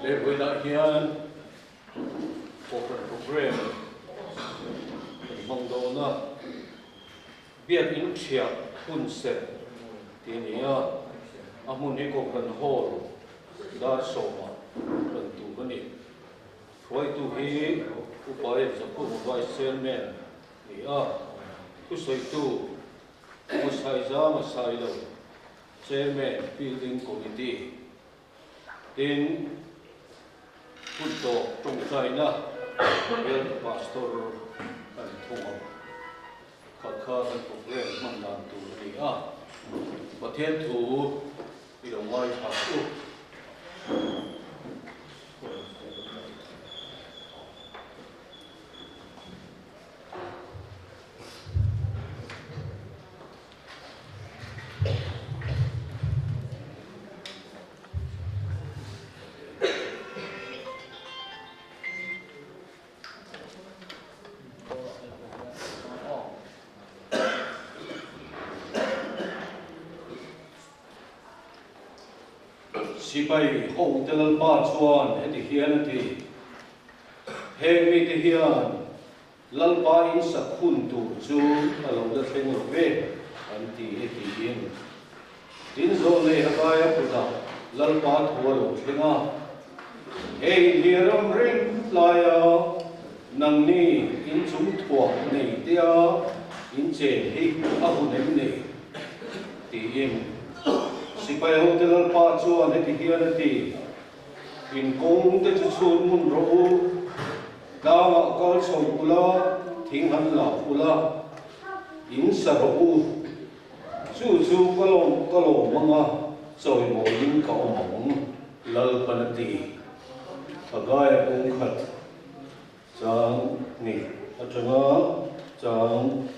He vawiinah hian Kohhran Programme kan hmang dawn a, Biakinn ṭhiah hun serh tih a ni a, a hmun hi Kohhran Hall dar sawmah rawn tur a ni. Hruaitu hi Upa F. Zakhuma Vice Chairman a ni a, thusawitu Pu Saizama Sailo, Chairman, Building Committee, tin hun tawp tawngtaina Bial Pastor a ni thung ang. Kha kha kan programme hman dan tur a ni a, Pathian thu i lo ngaithla u. Sipai hote Lalpa chuan heti hian a ti, Heng mite hian Lalpa in sak hun tur chu a lo la thleng lo ve, an ti e tiin. Tin zawh nei a kai a kutah Lalpa thu a lo thleng a, Hei ni ram reng laia nangni in chung thuah nei tea in chen hi a hun em ni? tiin. Sipai hote Lalpa chuan heti hian a ti, In kawng te chu chhun hmun rawh u, tlangah kal chho ula, thing han la ula, in sa rawh u. Chu chu ka lawm ka lawm ang a, chawimawiin ka awm ang, Lalpan a ti. Hagaia kawng khat chang ni atanga chang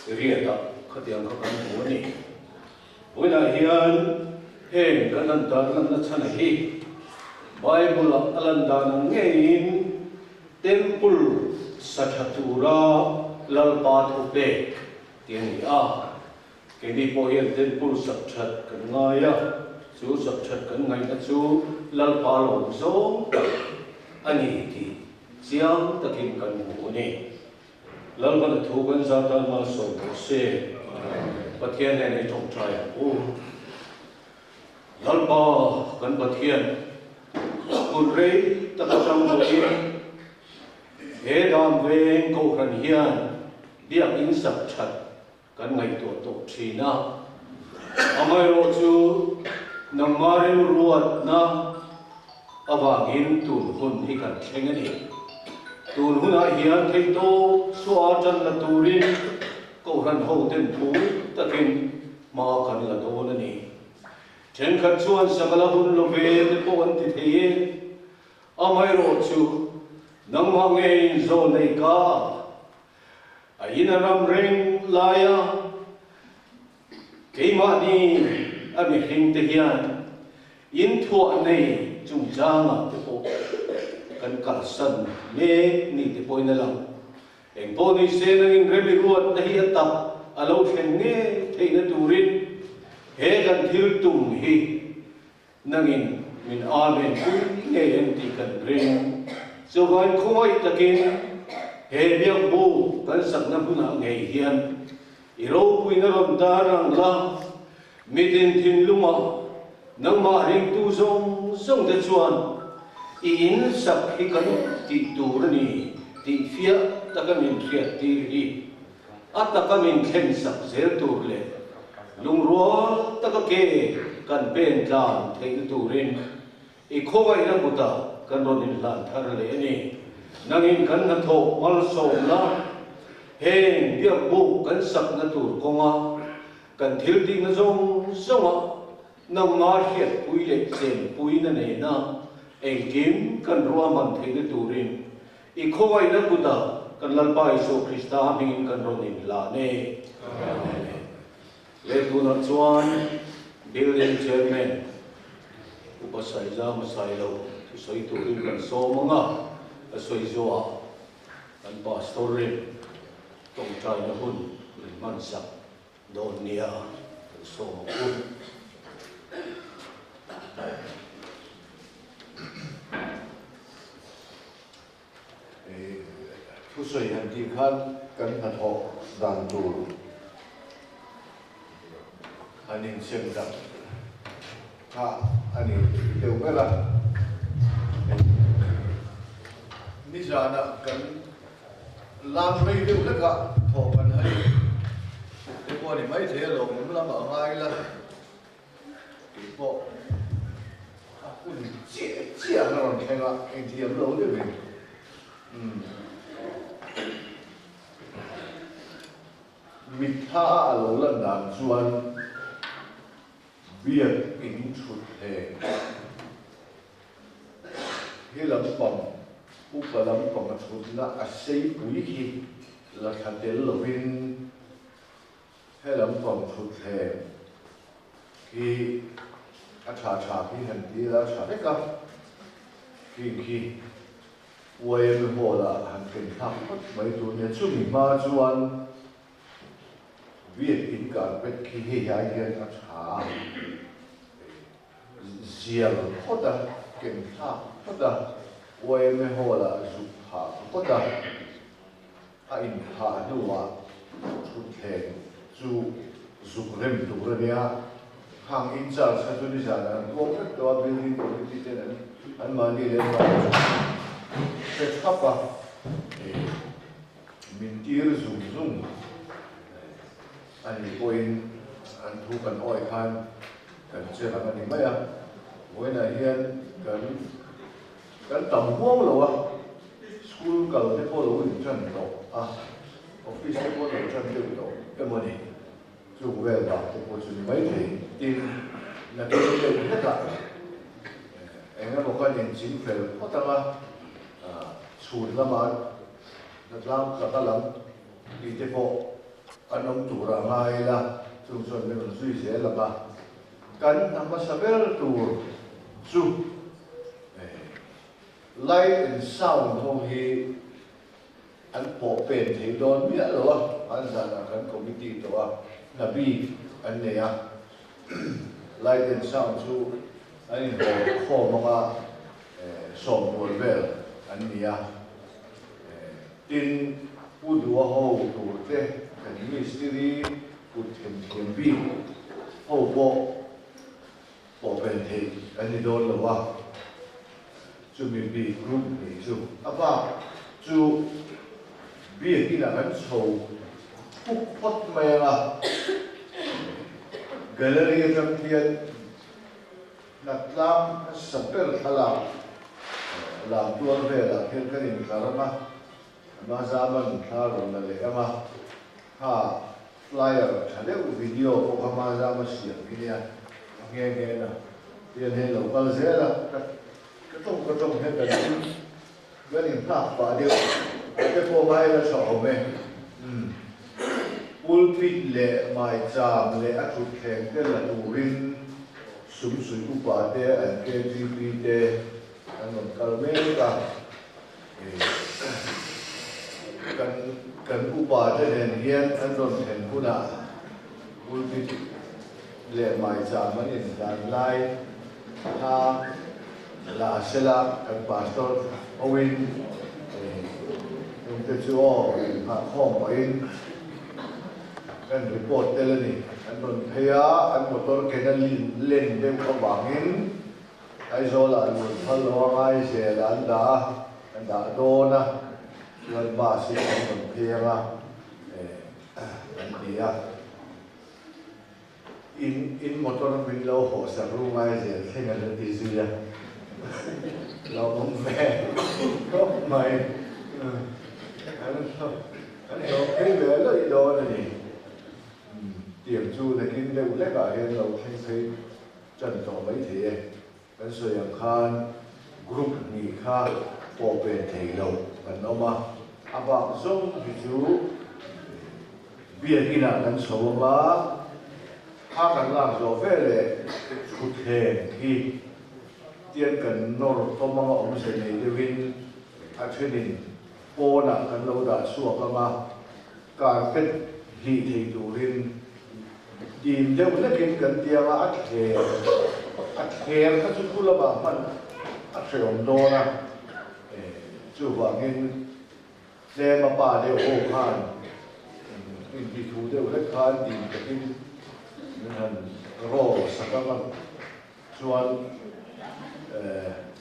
riatah khatiang kha kan hmu a ni. Vawiinah hian heng kan han tarlanna chhan hi Bible-ah a lan dan ang ngeiin Temple sa tha tura Lalpa thu pek tih a ni a. Keini pawh hian Temple sak that kan ngai a, chu sak that kan ngaihna chu Lalpa lawm zawng tak a ni tih chiang takin kan hmu a ni. Lalhmana thu kan za tan malsawm rawh se. Pathian nen i tawngtai ang u. Lalpa kan Pathian, hun rei tak atang pawhin he dan veng Kohhran hian biakinn sak that kan ngaihtuah tawh thin a. Amaherawhchu nangmah rilruatna avangin tun hun hi kan thleng a ni. Tun hunah hian theihtawp chhuah tan la turin Kohhran hoten thu takin hma kan la dawn a ni. Thenkhat chuan sakala hun lo ve te pawh an ti thei e. Amaherawhchu nangmah ngeiin zawn nei ka. A in a ram reng laia keimahni a mihring te hian in thuah nei chungchangah te pawh kan kalsan mek ni te pawhin a lang. Engpawh ni se nangin rem i ruatna hi a tak a lo thlen ngei theihna turin he kan thil tum hi Nangin min Amen pui ngei em tih kan ring. Chuvangin khawngaih takin he biakbu kan sakna hmunah ngei hian i ropuina rawn tar ang la, mitin thinlungah nangmah ringtu zawng zawng te chuan i in sak hi kan tih tur a ni tih fiah taka min hriattir hi A taka min thlen sak zel tur leh lungrual taka ke kan pen tlan theihna turin i khawngaihna kutah kan rawn inhlan thar leh a ni. Nangin kan hnathawh malsawmna heng biakbuk kan sakna tur kawnga kan thil tihna zawng zawngah nangma hriatpui leh chenpuina nena engkim kan ruahman theihna turin I khawngaihna kutah kan Lalpa Isua Krista hmingin kan rawn inhlan e. Amen. Le tunah chuan Building Chairman Upa Saizama Sailo thusawi turin kan sawm ang a, a sawi zuah kan Pastor in tawngtaina hun min hmansak dawn nia kan sawm ang u. Thusawi han tih khan kan hnathawh dan tur han insem dak kha a ni deuh ber a. Nizanah kan lam rei deuh hlekah thawh kan hai te pawh a ni maithei a lawmawm lamah a ngai la. Kei pawh a hun chiah chiah a rawn thleng a, engthiam lo deuhin umm mitthla a a lo lan dan chuan biak in thut hle hi lampang upa lampang a thutna a seipui khi la thla tel lovin He lampang thutthleng khi a tha tha khi han ti ila a tha vek a, khi khi YMA Hall ah han ken thlak phawt mai tur nia. Chumi hma chuan Biak in carpet khi hei ai hian a tha a, zial phawt a, ken thlak phawt a, YMA Hall ah zuk phah phawt a. A inphah hnuah thutthleng chu zuk rem tur a nia. Khang in charge kha chu nizanah an tuam vek tawh a, building committee ten an anmahni leh anmahni chu hre thap a, min tir zung zung a nih pawhin an thu kan awih khan kan che rang a ni mai a. Vawiinah hian kan Kan tam huau lo a, school kal te pawh lo in tan tawh a, office te pawh lo tan deuh tawh emaw ni, chung vel bak te pawh chu ni mai thei. Tin, nakin deuh hlekah eng emaw kan inching fel phawt ang a, chhun lama hnatlang tlaka lam tih te pawh an awm tur a ngai ila, chung chuan min rawn zui zel ang a, kan hna hmasa ber tur chu. Light and sound ho hi an pawh pen thei dawn miah lo a, an zanah kan committee tawh a, hna bik an nei a. Light and sound chu an inhaw khawm anga sawmpual vel an ni a. Tin, Pu Dua ho tur te kan mistiri kut themthiam bik ho pawh Pawh pen theih an ni dawn lo a, chumi bik group hnih chu a bak chu biak inah kan chho puk phawt mai ang a, gallery atang khian hnatlang hmasa ber thlalak lam tual velah khian kan intlar ang a, Mazaman thla rawn la leh ang a, kha flyer tha deuh video pawh kha Mazama siam khi nia, a nghe nghe na tian hei lo kal zel a, ka ka tawng ka tawng hian kan in kan in nghak pah deuh a te pawh ngai la tha awm e. Umm pulpit leh maicham leh a thutthleng te la turin Sumsuih upa te an KTP te an rawn kal mek a. Kan kan upa te nen hian an rawn thlen hunah pulpit leh maicham an inhlan lai kha la sela kan pastor hoin engte chu aw inghah khawm pahin kan report tel a ni. An rawn phei a, an motor kena len deuh avangin Aizawlah lun phal lo a ngai zel a an dah a, an dah dawn a, chuan bus hi kan rawn pheng a, eh an ti a. In in motor min lo hawh sak ru ngai zel thleng an la ti zui a, lo awm ve khawp mai. An an hlawh phei ve lawih dawn a ni. Tiang chu nakin deuh hlekah hian lo thleng phei Chan tawh mai thei e. Kan sawi ang khan group hnih kha pawh pen thei lo kan awm a, a bak zawng hi chu biak inah kan chho ang a, kha kan lak zawh ve leh thutthleng khi tian kan nawr tawm anga awmze nei deuhin a thenin pawnah kan lo dah chhuak ang a, carpet hlih thei turin Dim deuh hlekin kan tiang a, a thler a thler kha chu thu lamah hman a hrehawm dawn a, chuvangin Tlem a pa deuh ho khan inti thu deuh hlek khan dim takin min han raw sak ang a, chuan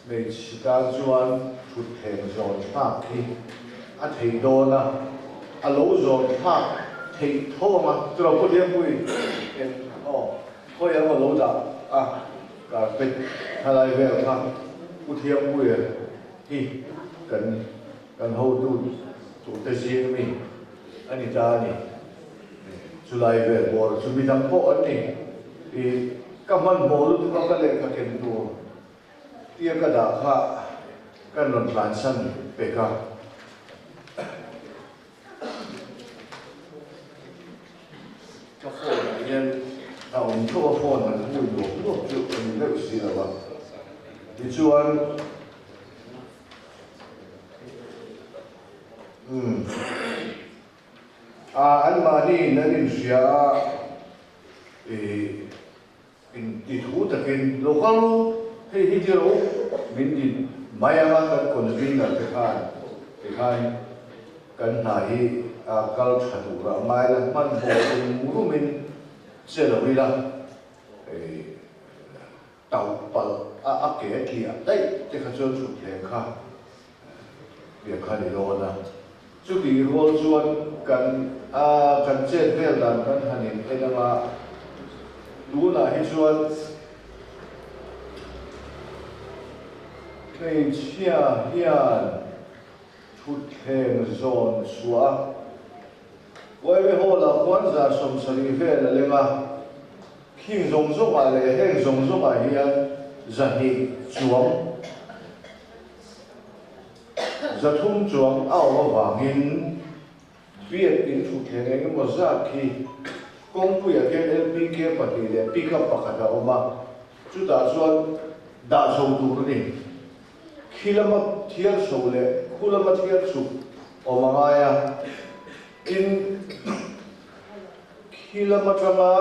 hmeichhe tan chuan thutthleng zawn thlak hi a thei dawn a, a lo zawn thlak theih tho ang a, chutah Pu Thiangpui eng aw khawi ang a lo dah a, carpet thalai vel kha Pu Thiangpuia hi kan Kan hotu turte zing mi a ni ta a ni. Chulai vel bawr chu midang pawh an ni. I ka hmanhmawh lutuk a ka lehkha ken tur tia ka dah kha kan rawn tlansan pek a. Ka phone ah hian a awm tho a, phone han hui nuap nuap chu a ni deuh si lo a. Tichuan. Umm. A, anmahni in an inhria a, ih, inti thu takin lo kal u, hei hi ti rawh u, min ti mai ang a, kan convener te khan tikhan kan hna hi a kal tha tur a ngai la, hmanhmawh rum rumin che lo ila, ih, Tauh palh a a ke a tliah daih te kha chuan thutthleng kha pian kha ni dawn a. Chutih rual chuan kan a kan chet vel dan kan han in en anga tunah hi chuan hmeichhia hian thutthleng zawn chhuah a Uaime Hall ah khuan 70 vel a leng a. Khing zawng zawngah leh heng zawng zawngah hian 200 chuang, 300 chuang a awm avangin Biak in thutthleng eng emaw zat khi kawngpuiah khian LPK pahnih leh pickup pakhat a awm a, chutah chuan dah chho tur a ni. Khi lama thiar chho leh khu lama thiar chhuk awm a ngai a, tin, Khi lam atanga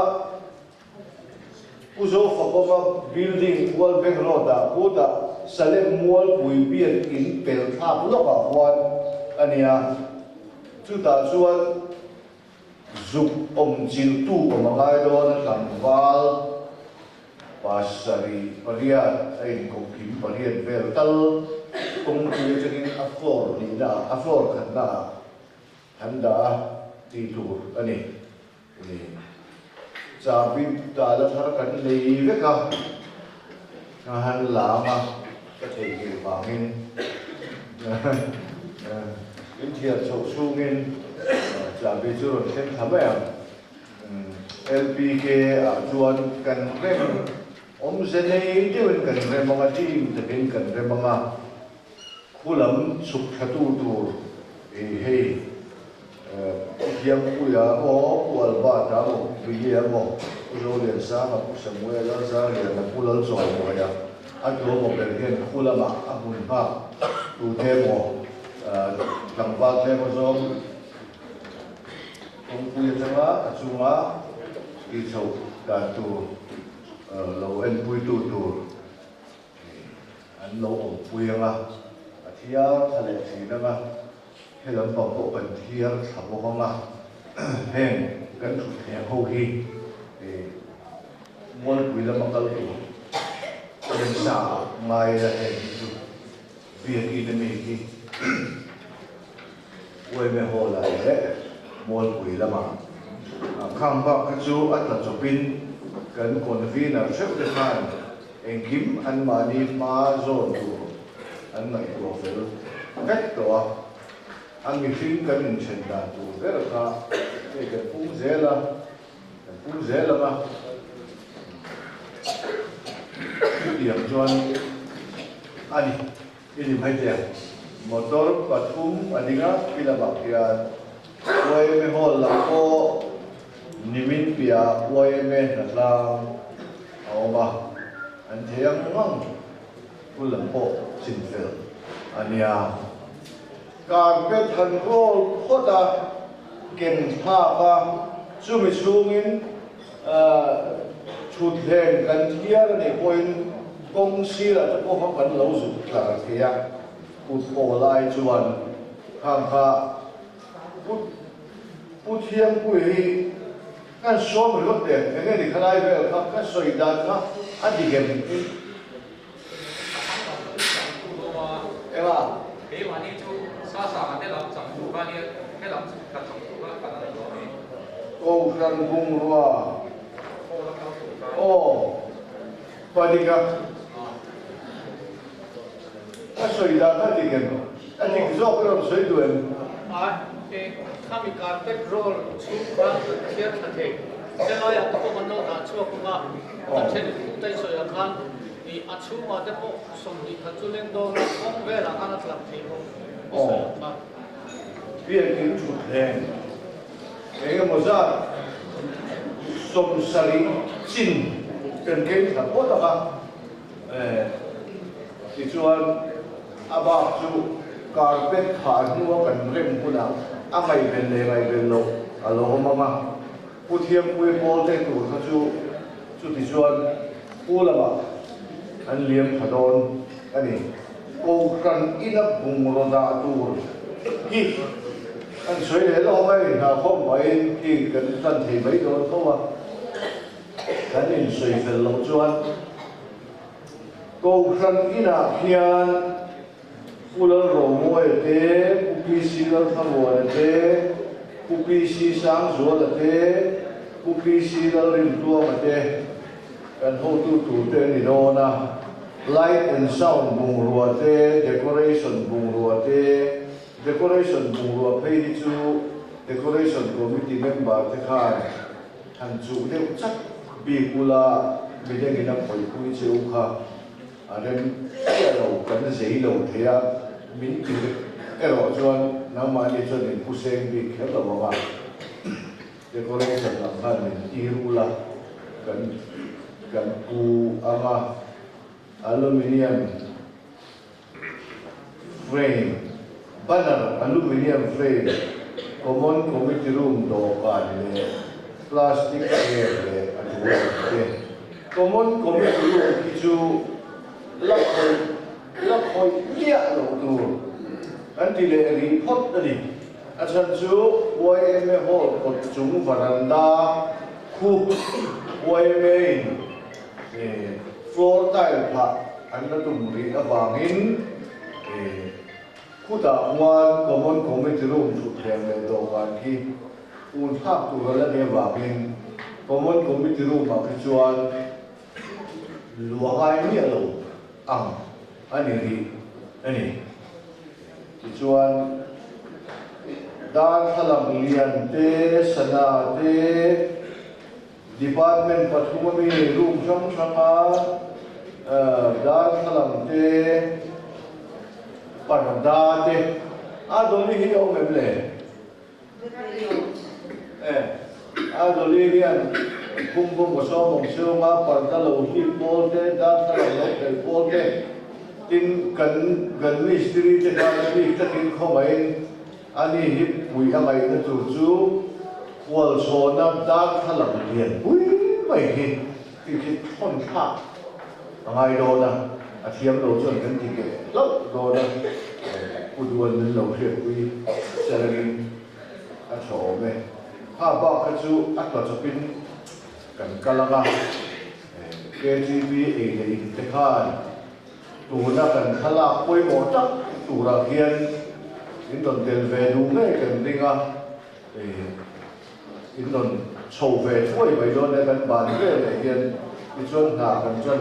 Pu Zofakawma building World Bank Road ah kutah Salem Mualpui biak in pel thlak lawkah khuan a nia. Chutah chuan zuk awm chilhtu awm a ngai dawn a tlangval pasarih pariat a inkawpkim pariat vel tal kawngpui atangin a floor hnihna ah a floor khatna ah An dah a tih tur a ni. Chabi tala thar kan nei vek a, ka han lam a, ka theihnghilh vangin in thiar chhoh chhungin chabi chu rawn thleng thla mai ang. LPK ah chuan kan rem awmze nei deuhin kan rem ang a, team takin kan rem ang a. Khu lam chhuk thlatu tur i hei Pu Thiangpuia emaw, Pu Albert-a emaw, Pu Billy-a emaw, Pu Zoliansanga, Pu Samuel-a, Zariana, Pu Lalchawimawia a tuamaw ber hian khu lamah a hmun nghak tute emaw tlangval tlem azawng kawngpui atanga a chunga tihchhoh dan tur lo enpuitu tur An lo awmpui ang a, a thiar thla leh thin ang a, he lampang pawh kan thiar thla bawk ang a, heng kan thutthleng ho hi Mualpui lama kal tur remsa ah ngai ila heng hi chu Biakin ami hi Uaime Hall ah leh Mualpui lamah khang bak kha chu a tla chawpin kan convener theuh te khan Engkim anmahni hma zawn tur an ngaihtuah fel vek tawh a, a mihring kan inthen dan tur ber kha hei kan pung zel a, kan pung zel ang a. Chutiang chuan a ni, i ni mai teh ang. Motor pathum a ding a, khi lamah khian YMA Hall lam pawh nimin piahah YMA hnatlang a awm a, an thei ang ang hul lam pawh chin fel a nia. Carpet han roll phawt a, ken thlak a, chumi chhungin thutthleng kan thiar a nih pawhin kawng sirah te pawh kha kan lo zuk tlar thei a, kut haw lai chuan khang kha. Pu Pu Thiangpuia hi kan sawm ringawt teh eng nge ni khalai vel kha ka sawi dan kha a dik em? Enga? Kohhran bungrua aw pa dik a ka sawi dan kha dik em? A dik zawk i rawn sawi duh em? Khami carpet roll chhung khan kan thiar thla thei. Helaiah te pawh kan lo dah chhuak ang a, ka then thu te sawiah khan ih a chhungah te pawh 20 khat chu leng dawn a, kawng velah khan a tlang thei bawk i sawi ang kha. Biakin thutthleng eng emaw zat 70 chin kan keng thla phawt ang a, tichuan a bak chu carpet phah hnua kan rem hunah a ngaihven leh ngaihven loh a lo awm ang a. Pu Thiangpuia pawl te tur kha chu chuti chuan pu lamah an liam tha dawn a ni. Kohhran ina bungraw dah tur hi an sawi leh lawk a, inhnahkhawm pahin khi kan tan thei mai dawn tho a, kan insawi fel loh chuan Kohhran inah khian Pu Lalromuaia te, Pu PC Lalthamuana te, Pu PC Sangzuala te, Pu PC Lalrintluanga te kan hotu tur te an ni dawn a. Light and sound bungrua te, decoration bungrua te, decoration bungrua phei hi chu decoration committee member te khan han chuh deuh chak bik ula midangin a khawihpui che u kha. A rem chiah lo, kan zei lo thei a, min ti erawh chuan nangmahni chuan in pu seng bik kher lo ang a, decoration lam khan min tir ula, kan kan pu ang a, aluminium frame, banner aluminium frame, common committee room dawhkan leh plastic chair leh a tul ang te. Common committee room khi chu la khawih la khawih miah loh tur an ti leh rih phawt a ni. A chhan chu yma hall kawt chung varanda khu yma in floor tile phah an la tum rih avangin khutah khuan common committee room thutthleng leh dawhkan khi un thlak tur a la ni avangin common committee room ah khi chuan luah ngai miah lo ang a ni rih a ni. Tichuan, darthlalang lian te, sana te, Department pathum ami room hrang hranga darthlalang te, parda te, a Dolly hi a awm em le? E, a Dolly hian phung bawm a sawm awm chhunga parda lo hlip pawl te, darthlalang lo phelh pawl te, tin kan kan mistiri te khan a bik takin khawngaihin Ani hi pui a ngaihna tur chu khualchhawna darthlalang lian pui mai hi ti khi thawn thlak a ngai dawn a, a thiam lo chuan kan ti keh hlauh dawn a, Pu Duan min lo hriatpui selangin a tha awm e. Kha bak kha chu a tla chawpin kan kal ang a, KTV ei leh in te khan Tuna kan thlalak pawimawh tak turah hian in rawn tel ve duh ngei kan ring a, in rawn chho ve thuai mai dawn e kan ban veleh hian tichuan hna kan chan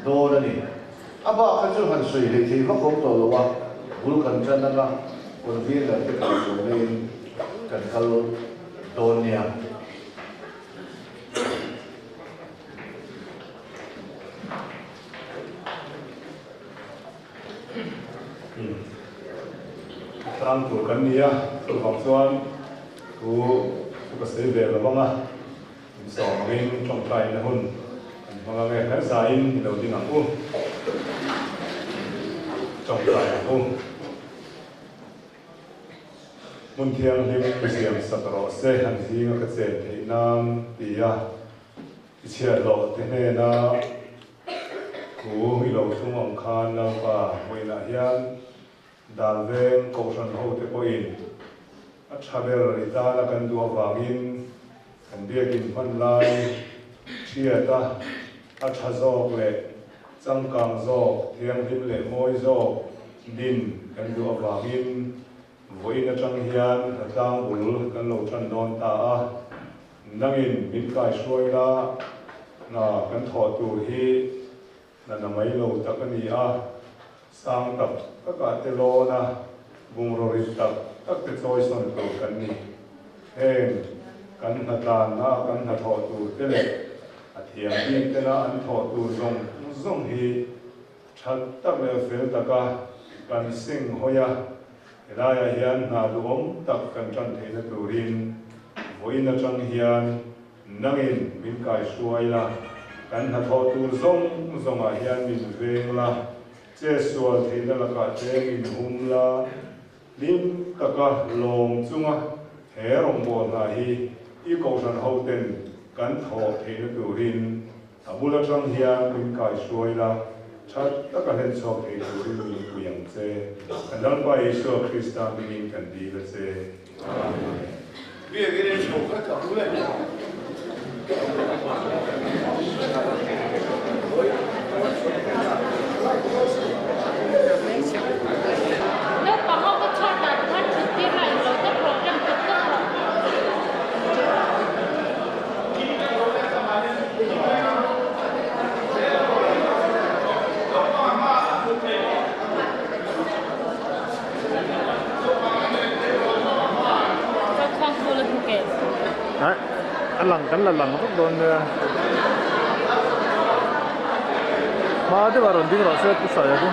dawn a ni. A bak kha chu han sawi hlei thei vak awm tawh lo a, bul kan chan anga convener te kan sawi maiin kan kal dawn nia. Tlang tur kan ni a, chuvang chuan thu thu ka sawi ve lo vang a, in sawm angin tawngtaina hun kan hmang ang e, kan zaiin i lo ding ang u, tawngtai ang u. Hmun thianghlim siam sak rawh se, an zinga ka chen theih nan ti a. I chhiatloh te hnena thu i lo thlung ang khan Lalpa vawiinah hian Dalveng Kohhran hote pawhin A tha ber i tana kan duh avangin kan biakin hman lai thiata a tha zawk leh changkang zawk, thianghlim leh mawi zawk din kan duh avangin vawiin atang hian hnatlang bul kan lo tan dawn ta a. Nangin min kaihruai la, hna kan thawh tur hi Hna na mai lo tak a ni a, sang tak takah te lawn a, bungraw rit tak tak te chawisawn tur kan ni. Heng kan hnatlanna kan hnathawh tur te leh a thiam bik tena an thawh tur zawng zawng hi that tak leh fel taka kan seng hawi a, helaiah hian hna duhawm tak kan tan theihna turin vawiin atang hian Nangin min kaihruai la, kan hnathawh tur zawng zawngah hian min veng la, che sual theihna lakah te min hum la, hlim taka lawm chunga he rawngbâwl hna hi i kohhran hoten kan thawh theihna turin a bul aṭang hian min kaihruai la, ṭha taka hlen chhuak thei turin min pui ang che. Kan Lalpa Isua Krista hmingin kan dil a che. Amen. Naupang ho ka chhuat ah khan thut tir la englo te program tak tak rawh. A lang kan la lang vak dawn nia hma deuh a rawn ding rawh se pu saia chu.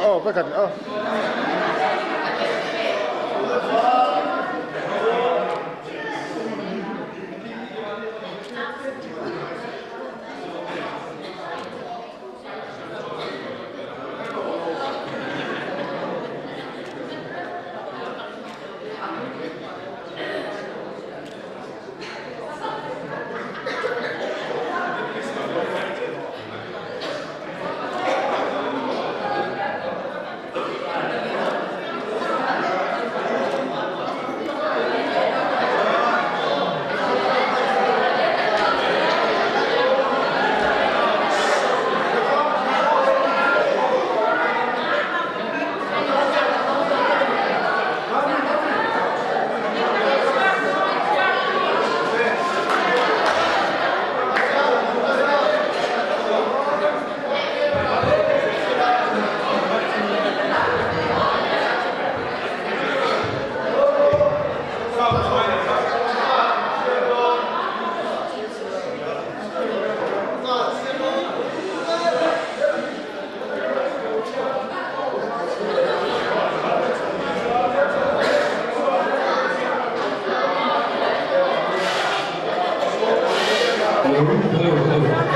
Aw ka khat aw. Hello, hello, hello.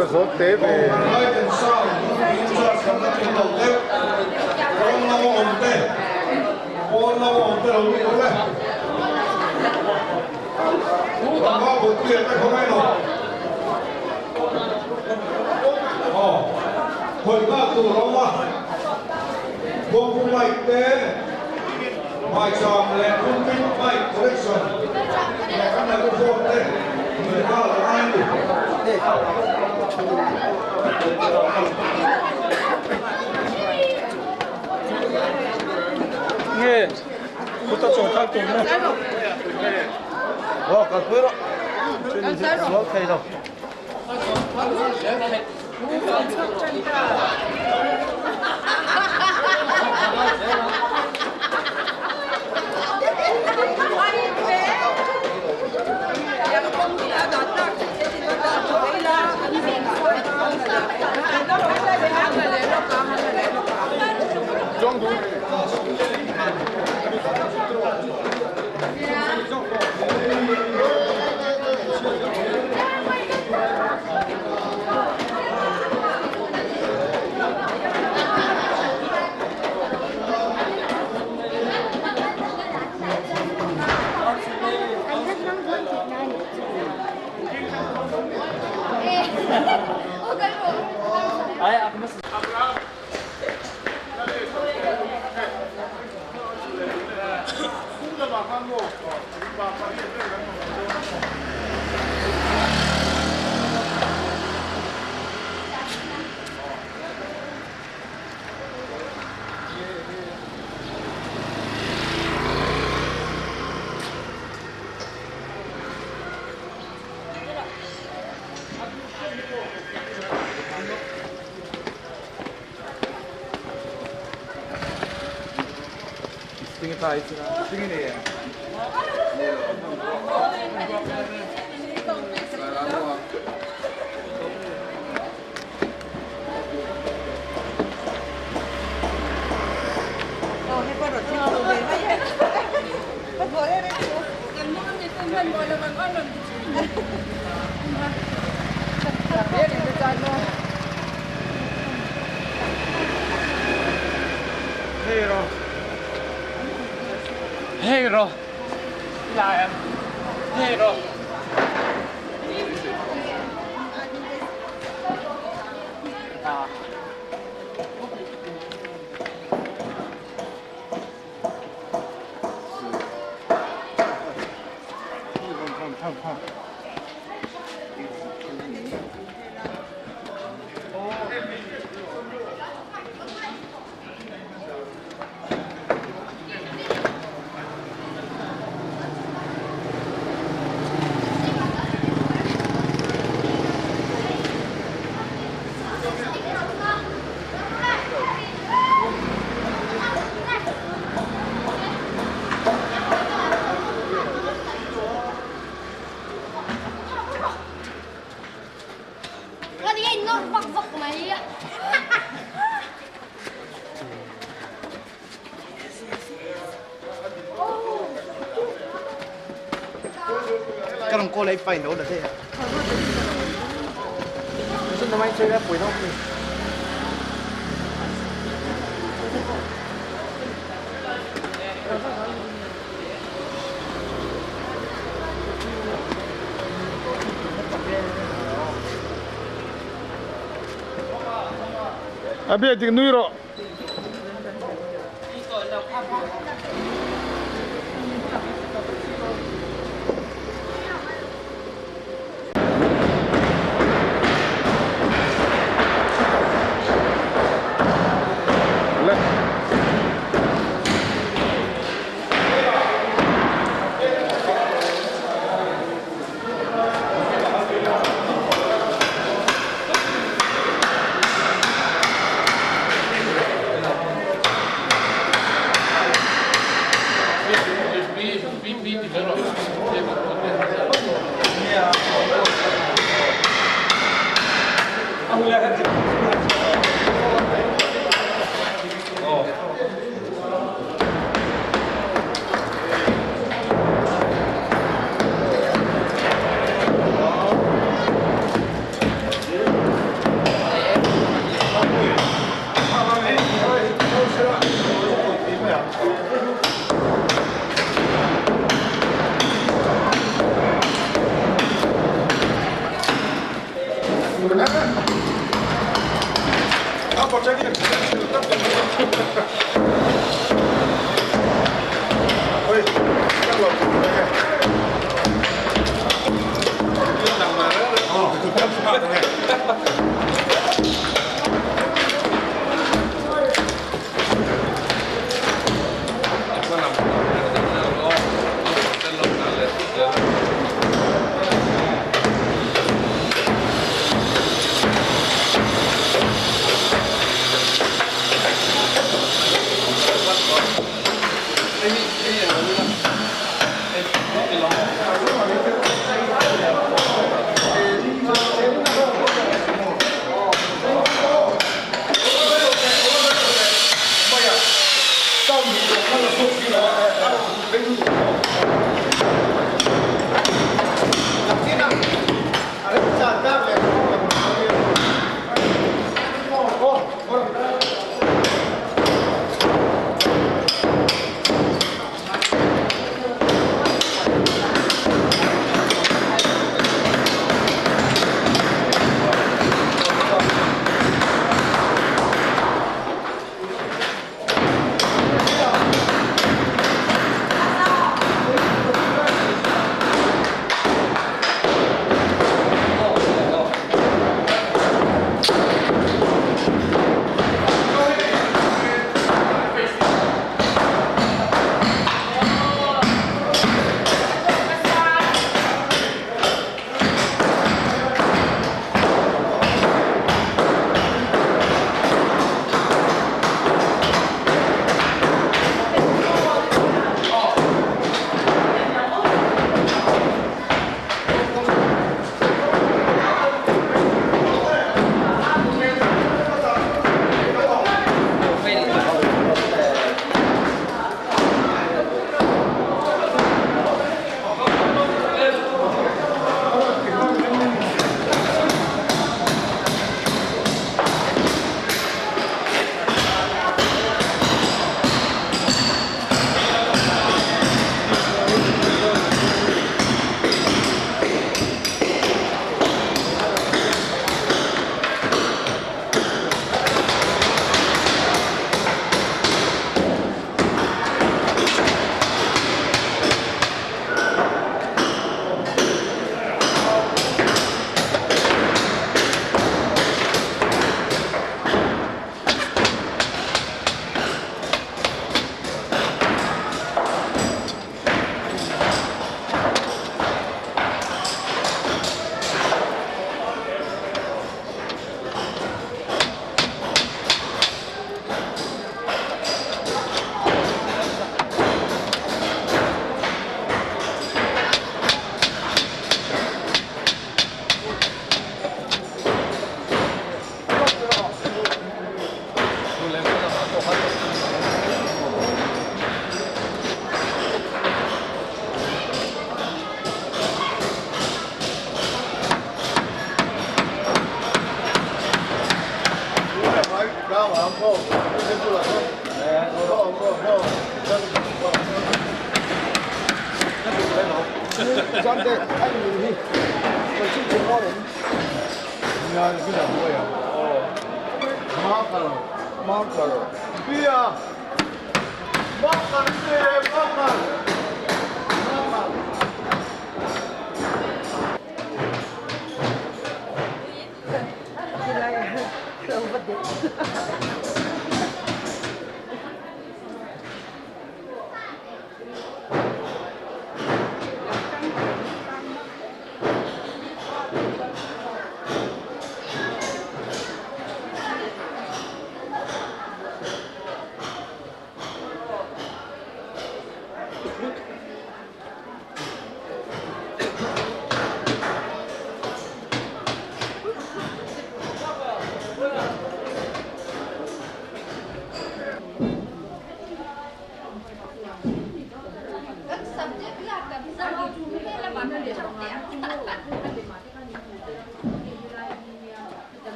Va zawt te ve. Nge khuta chaw kal tum na. Aw kal pui rawh. Sual thei lo. Hei rawh. Hei rawh. Lai em. Hei rawh. Ah. A bia dik nui rawh. Zamte a in hi kan chhung chhung dawn em? Nia nakin ah buai ang. Marker marker Pia marker te marker marker.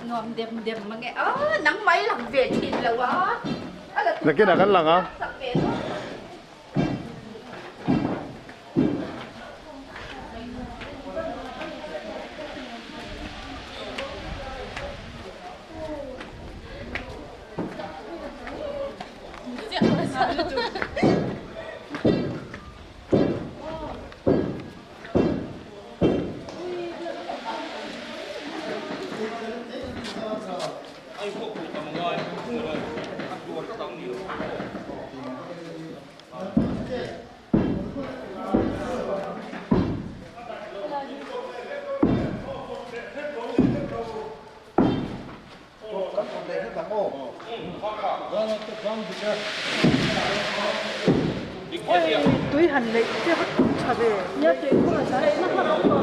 Nuam dem dem mange a nang mai lang ve thin lo a. Nakinah kan lang a. Tui han neih te va tha ve. Nia tui khur a theihna hman awm lo.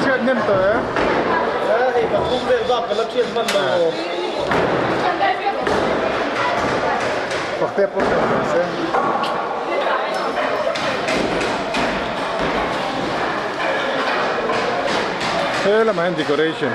Chhiat hnem tawh e. Hei ka thum vel bak ka la thiat hman lo. Pakte pawh sawi ve se. He lamah hian decoration.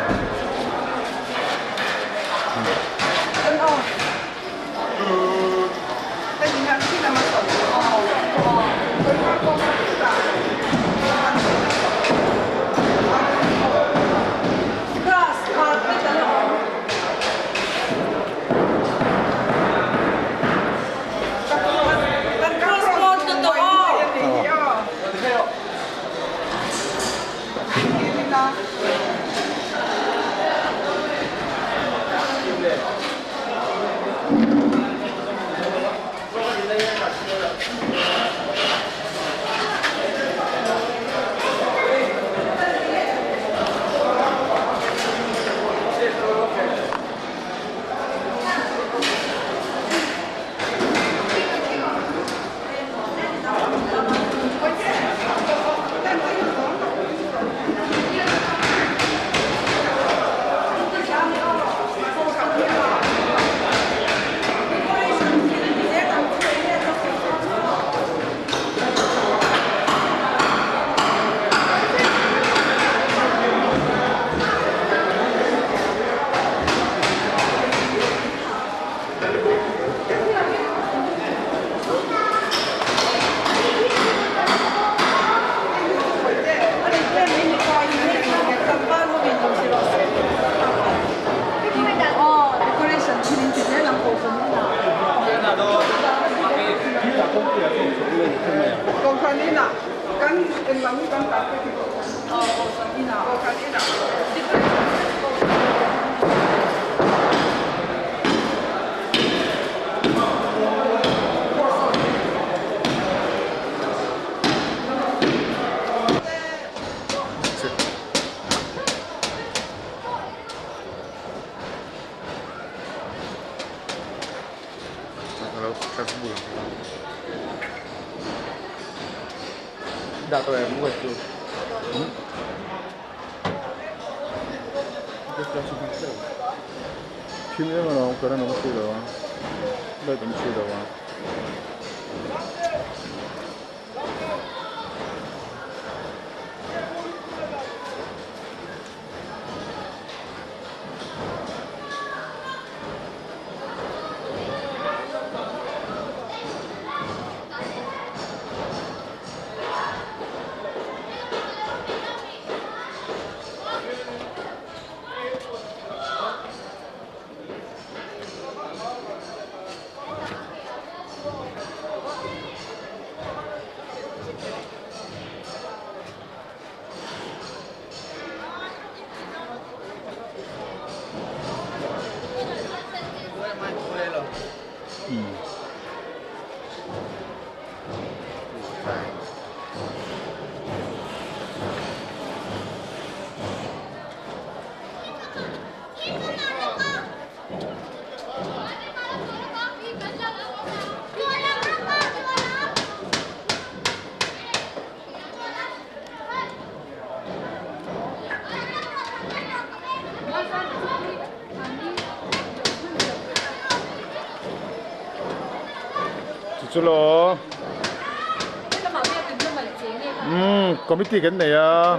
Thim em alawm current awm si lo a light awm si lo a. Chu lo umm committee kan nei a.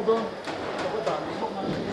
dawn ka va dah leh bawk a.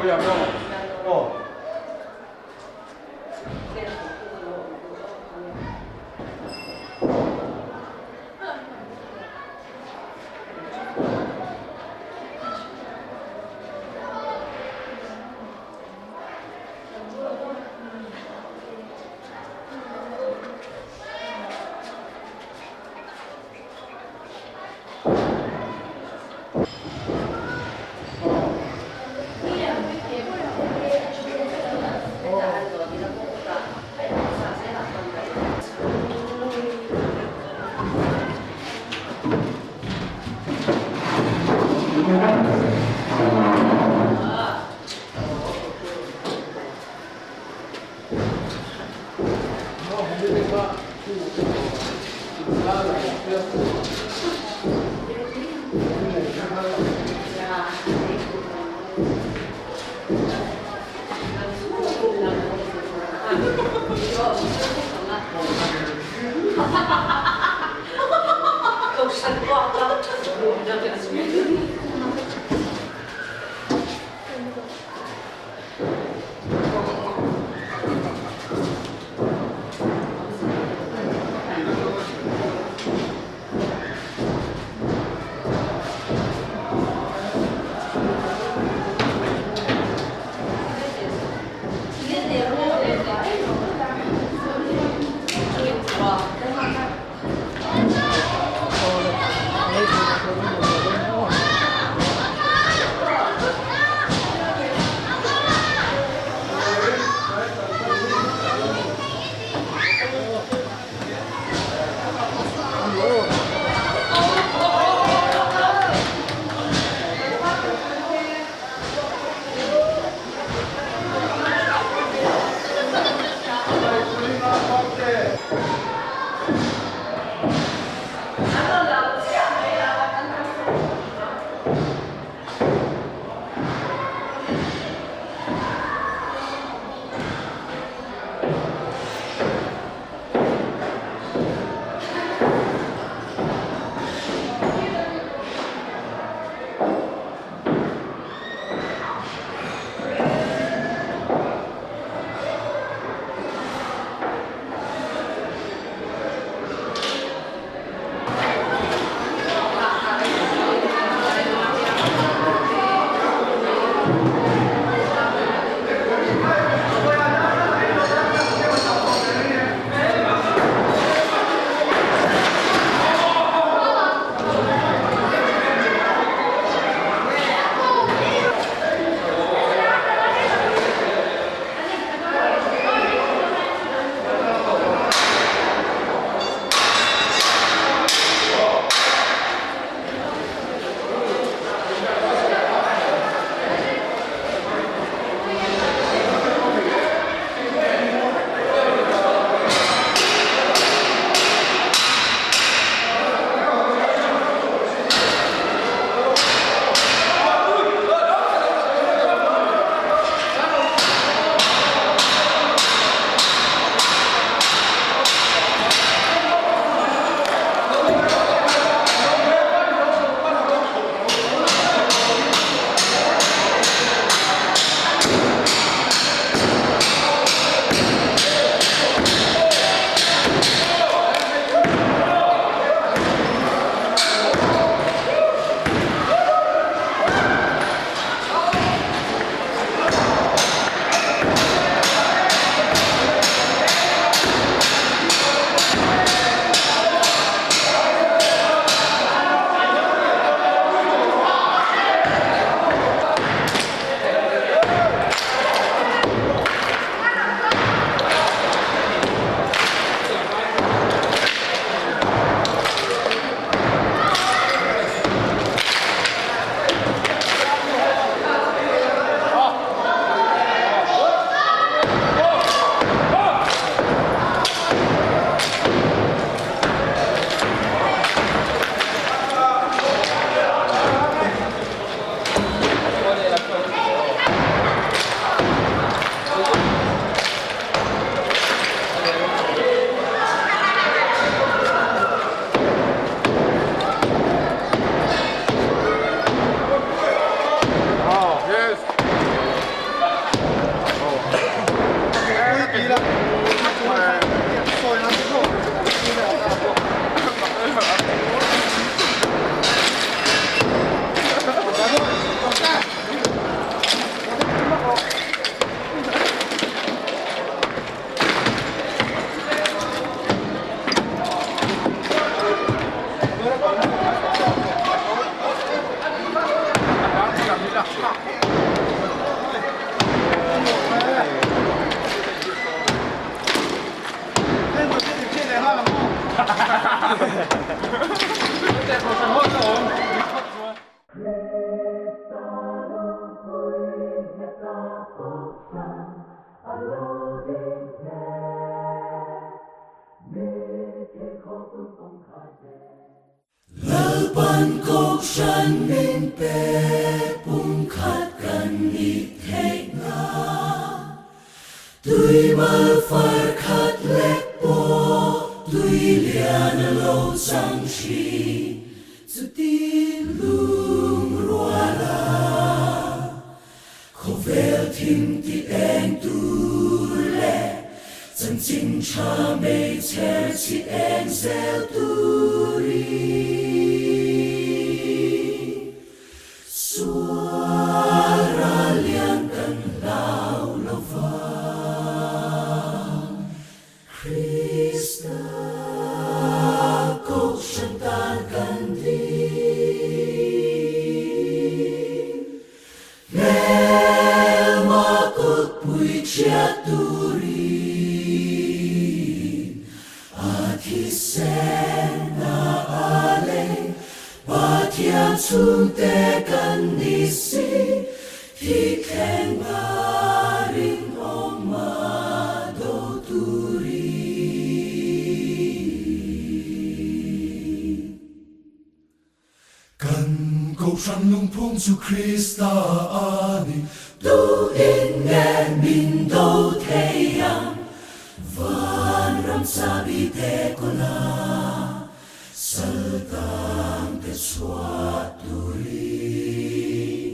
Puia maw? Aw. pe pumkhat kan nih theih nan. Tui mal far khat lek pawh tui lian a lo chang thin. Chutin lungrual a khawvel thim ti eng tur leh chanchin tha meichher chhi eng zel turin sual ral lian kan hlau lo vang. Krista Kohhran tan kan ding. Hmelma kutpui chhiat turin a thisen a a lei. Pathian chhungte kan ni si, thithleng a rinawm a do turin. Kan Kohhran lungphung chu Krista a ni. Tu in nge min do thei ang? Vanram chabi te kawla Saltang te chhuah turin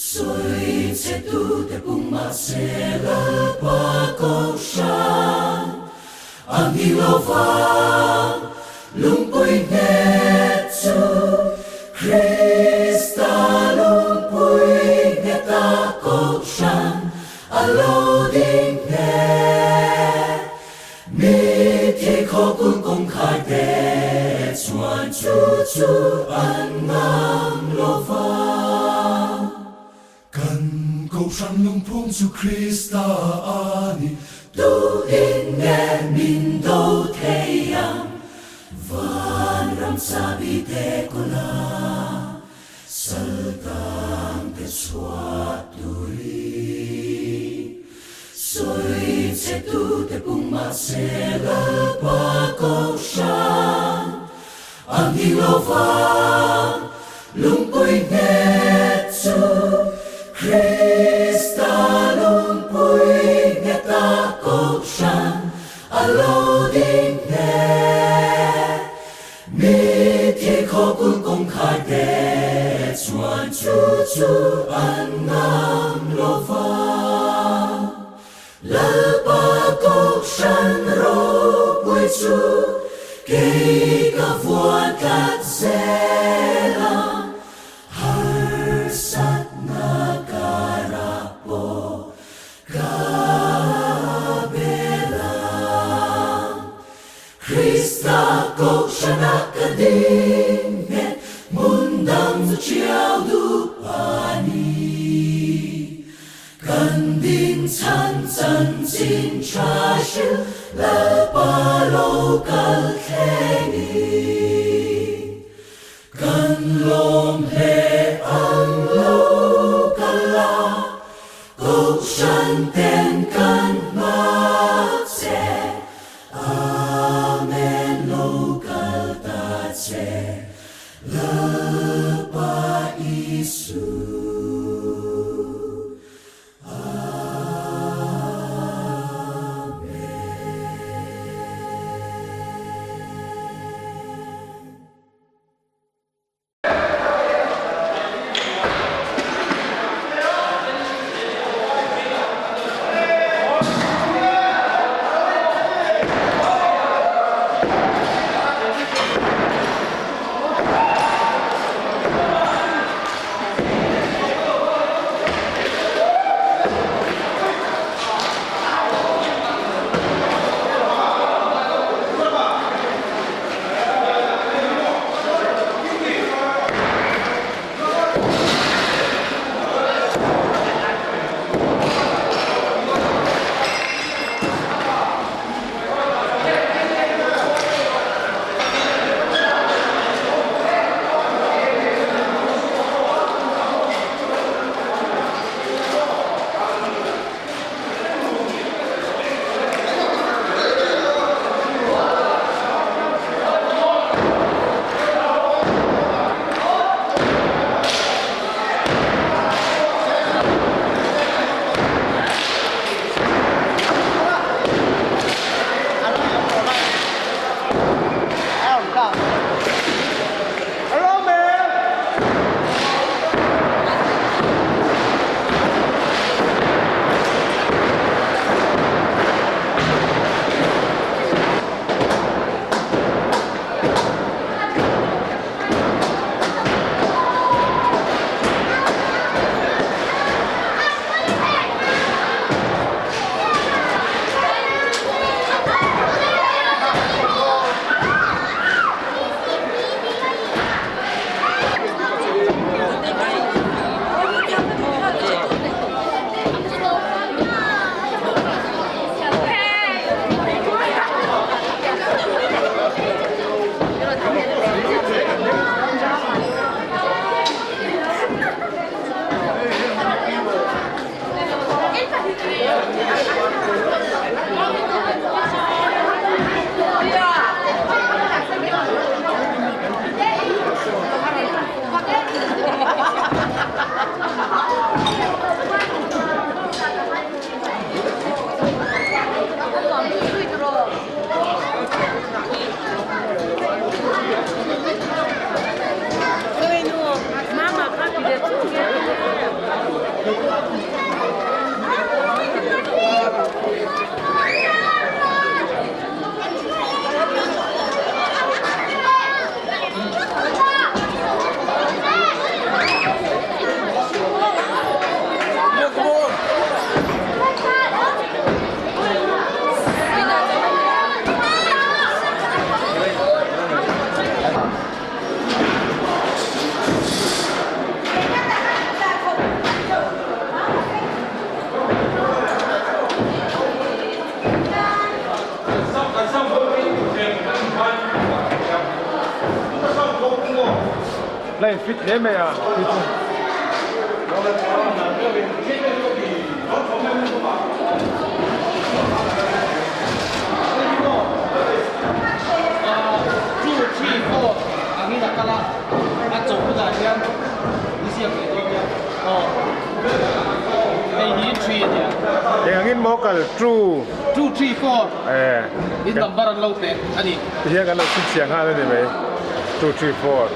sawi che tu te pum mahse Lalpa Kohhran A ni lo vang, lungpui nghet chu Krista lungpui ngheta Kohhran a lo ding nghet. Mi thi khaw kul kawngkhar te chuan chu chu an ngam lo vang. Kan Kohhran lungphung chu Krista a ni. Tu in nge min do thei ang? Vanram chabi te kawla saltang te chhuah turin sawi che tu te pum mahse Lalpa Kohhran A ni lo vang, lungpui nghet chu Krista lungpui ngheta Kohhran a lo ding nghet. Mi thi khaw kul kawngkhar te chuan chu chu an ngam lo vang. Lalpa Kohhran ropui chu kei ka vuan tlat zel a, harsatna karah pawh ka bel a. Krista Kohhranah ka ding nghet, hmun dang chu ṭhiau duh a ni. Kan ding chhan chanchin tha hrilh Lalpa lo kal thleng in kan lawm hle ang lo kal a, Kohhran ten kan hma che, Amen lo kal ta che Lalpa Isu. La in fit hle mai a khi chu. Two, three, four angin a kal a, a chawh hunah hian i ziak leh dawn nia. Aw, hei hi three a nia. Eng angin maw kal? Two. Two, three, four. In number an lo pe a ni. Tihian kan lo chhinchhiah nghal a ni mai. Two, three, four.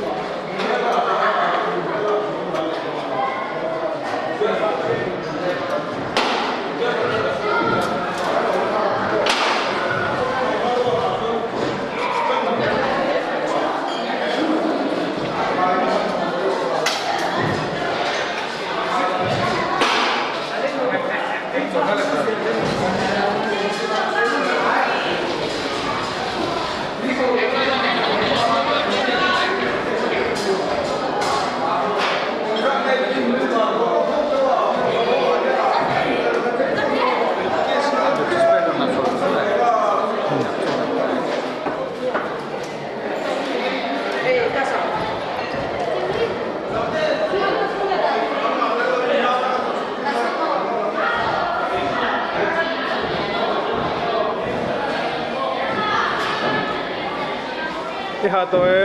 I ha tawh e.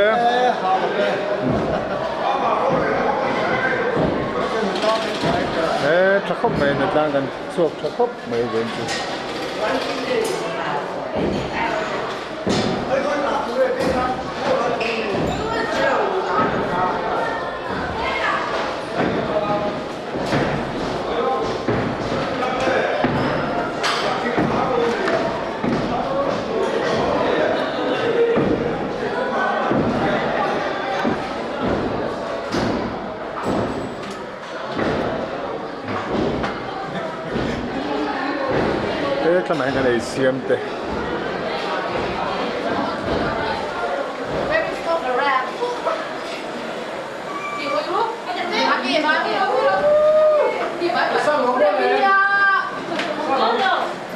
E tha khawp mai natlang kan chhuak tha khawp mai ven chu. He thlamah hian kan ei siam te.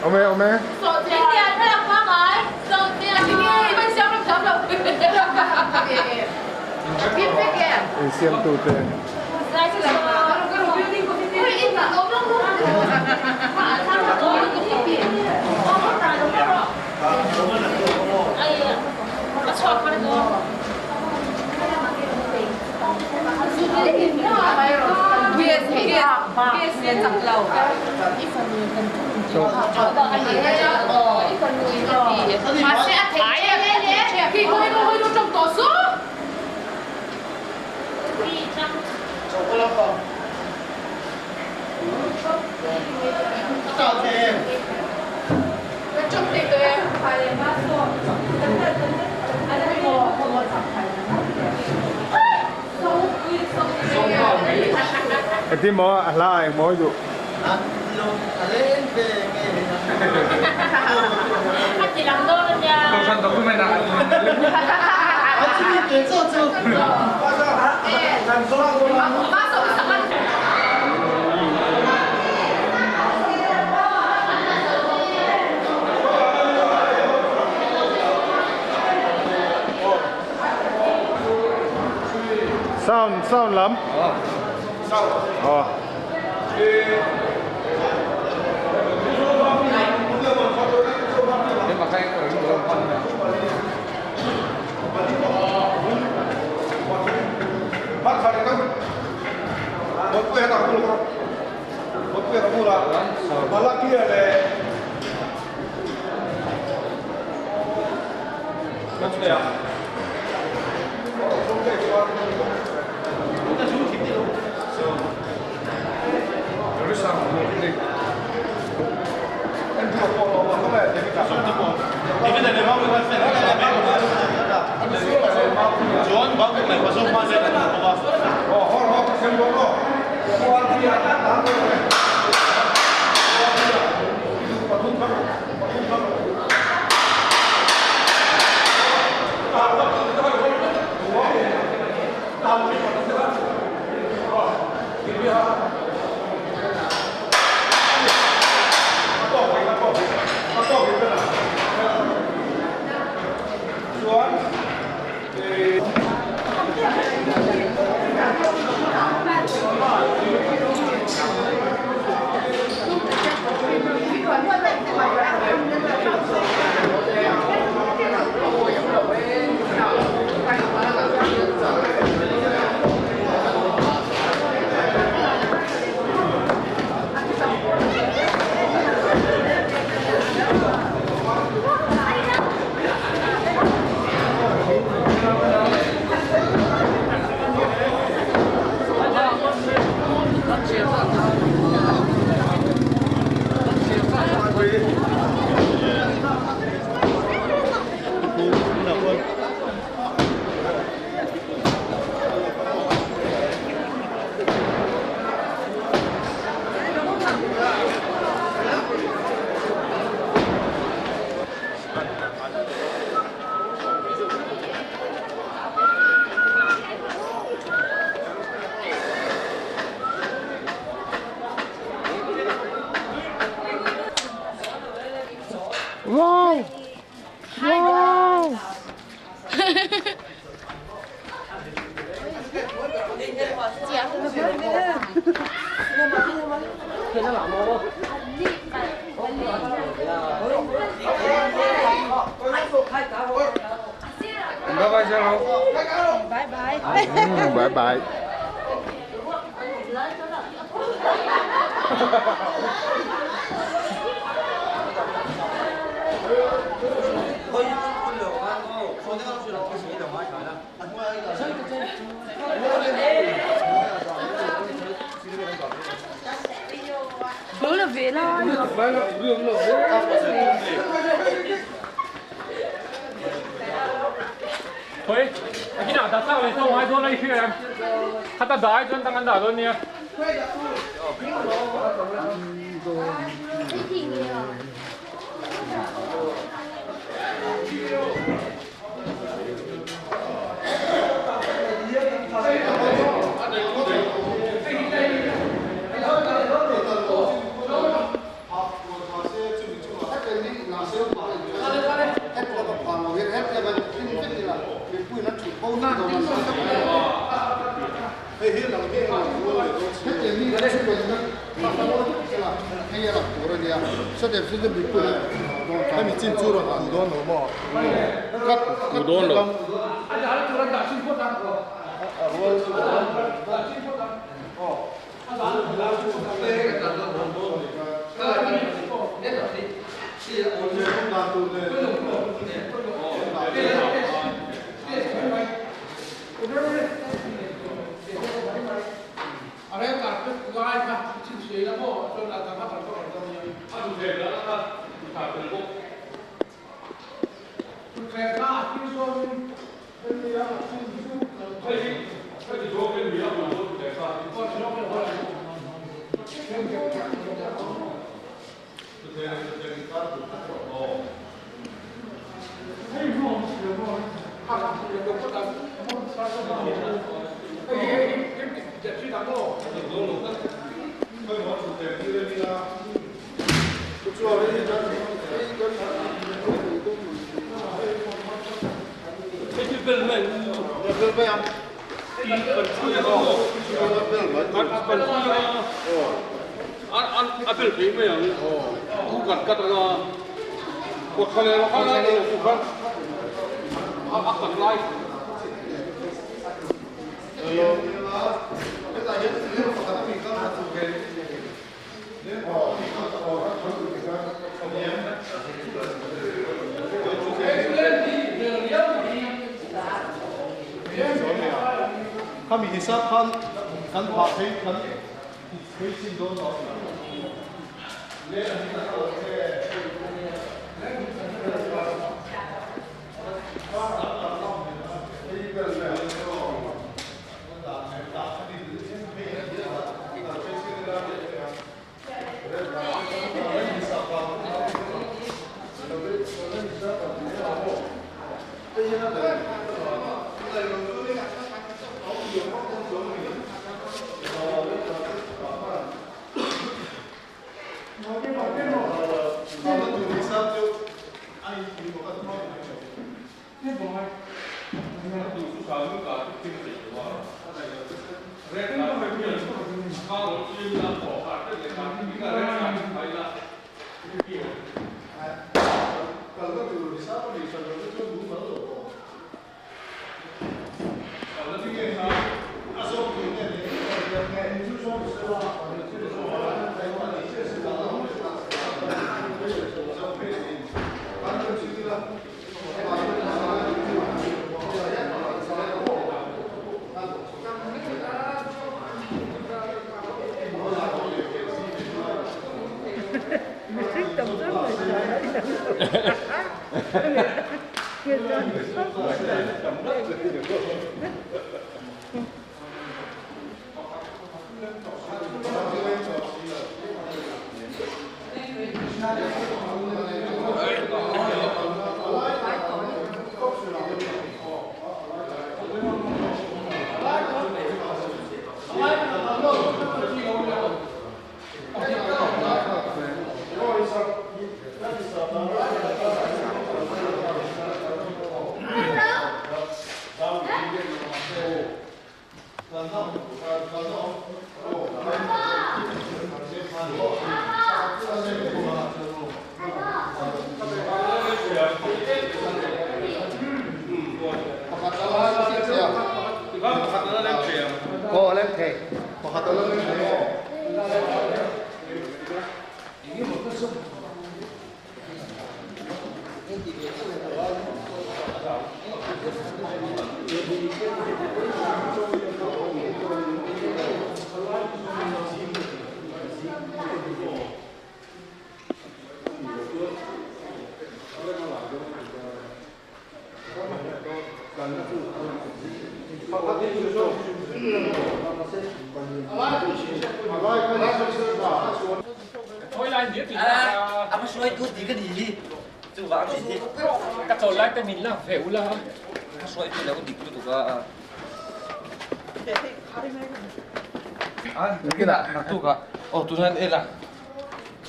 Awm e awm e. Insiamtu te. Engtin maw a hla ah engmaw i duh? Sound sound lam. Aw. Wow! Wow! Bye bye Zalo. Bye bye. Bye bye.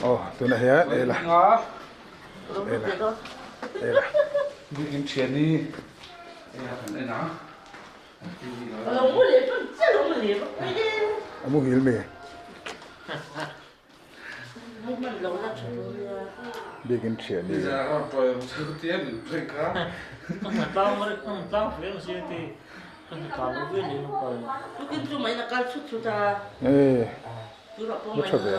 Aw tunah hian ei la ei la ei la. A muhil mi. Biakin thian hi. Ee mu tha ve.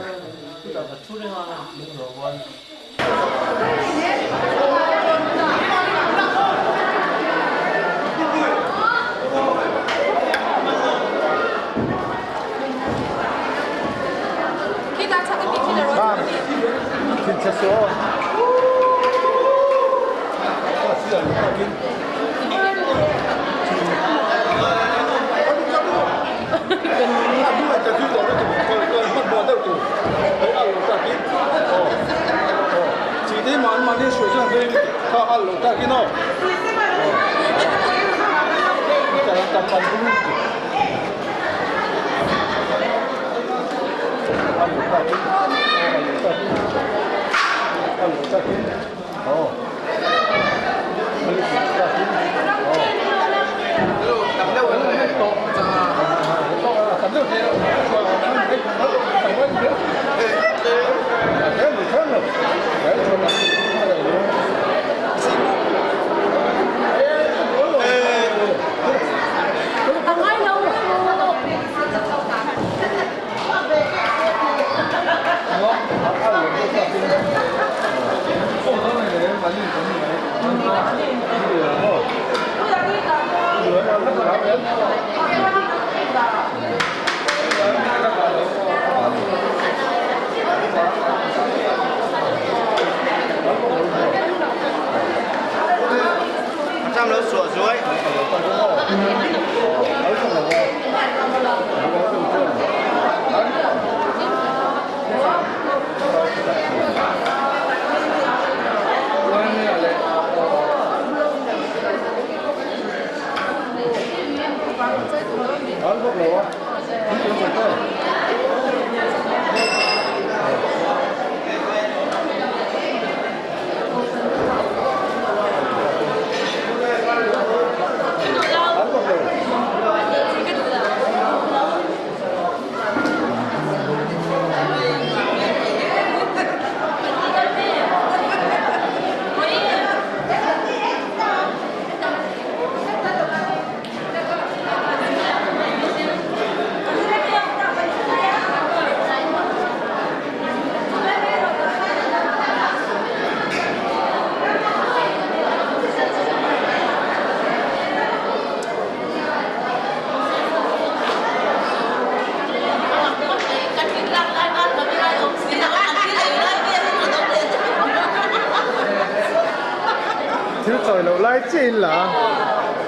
Thil chawi loh lai chiah in la a,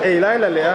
ei lai la leh a.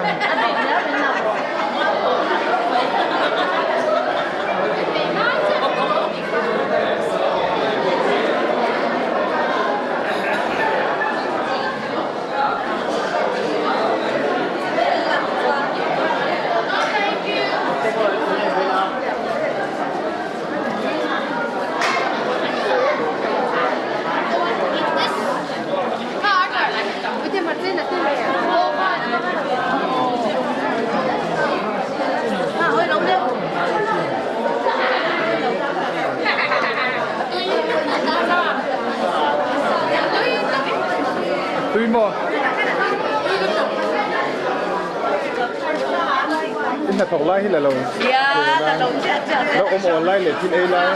Tui maw? In hnathawk lai hi la lo lo awm awl lai leh thil ei lai.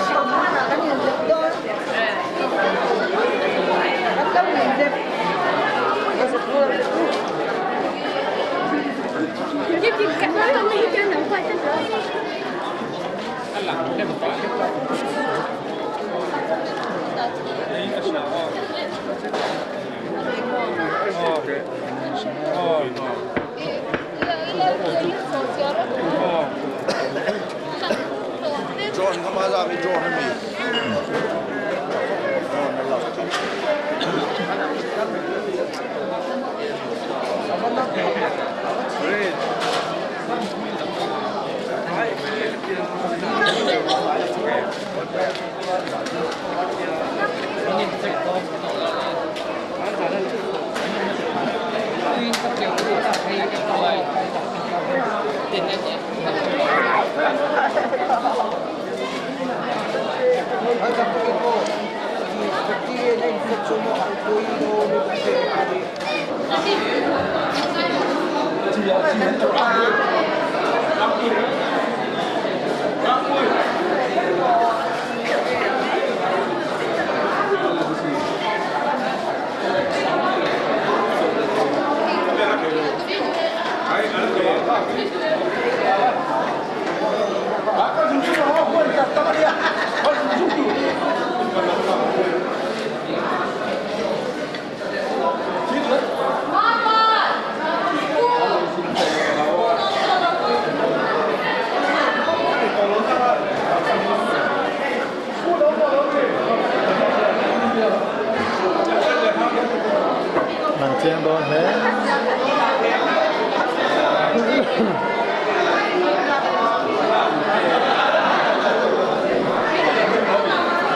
Lang chiang dawn hle.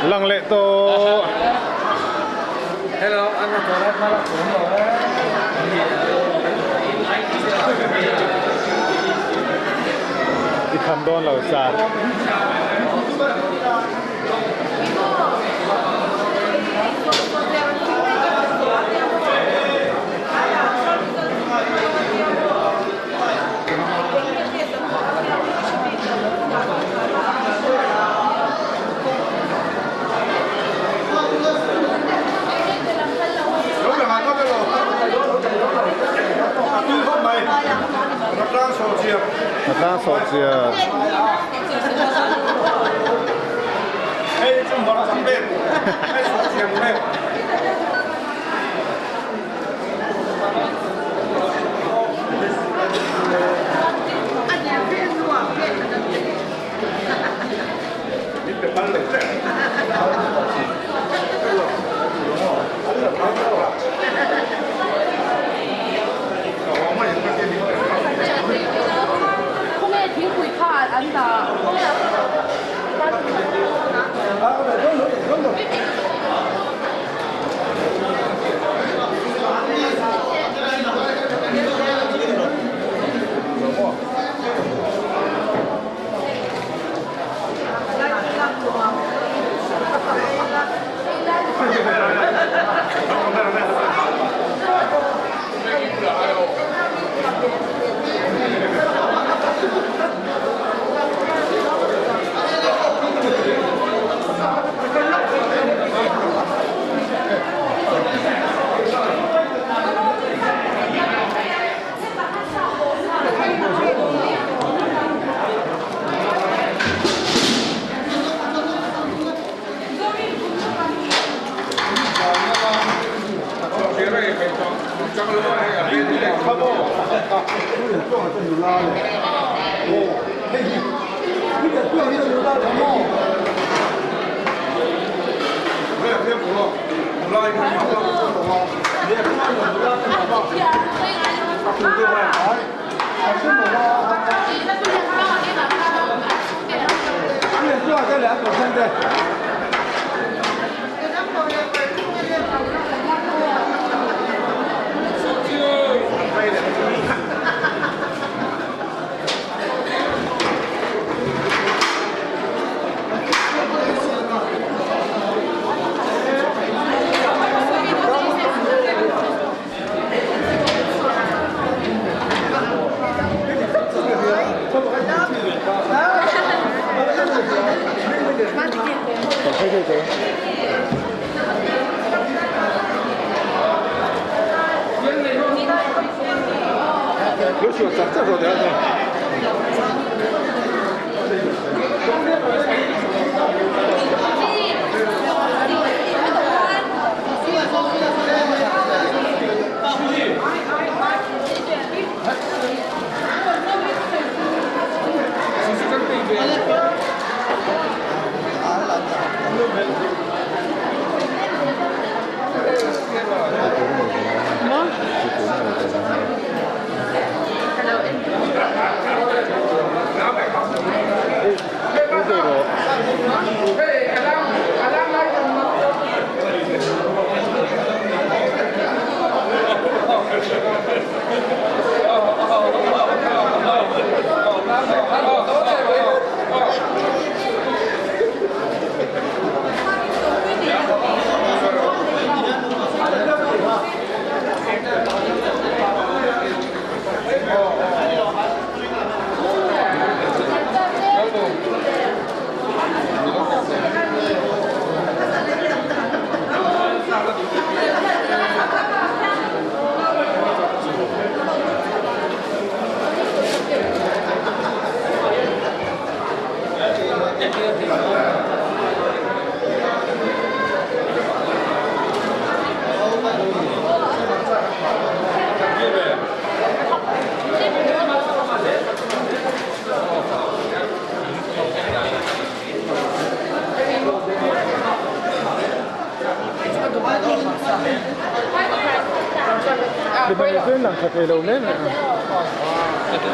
Lang leh tawh. I tham dawn lo sar. Hnatlang sawhchiar. Ti mai lang tha thei lo hle mai a.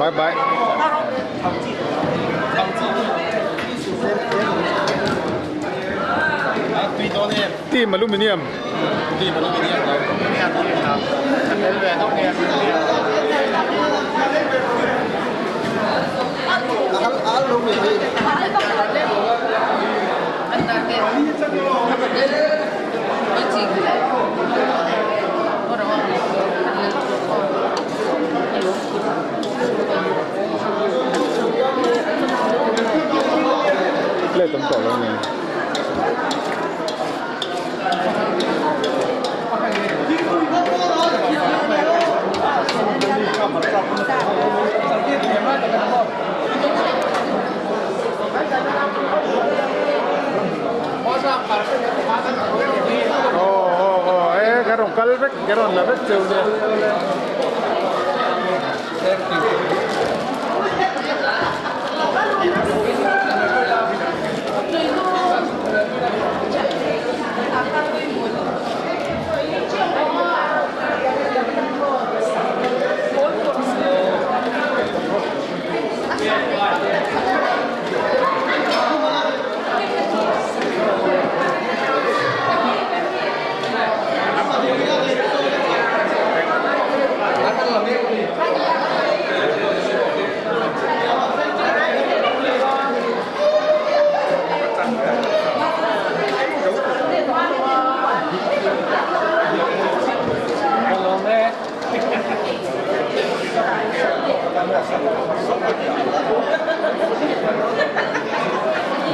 Bye bye. Team aluminium. Team aluminium. Leh tam tawh lo nen. Aw aw aw e ka rawn kal vek ka rawn la vek cheu nia.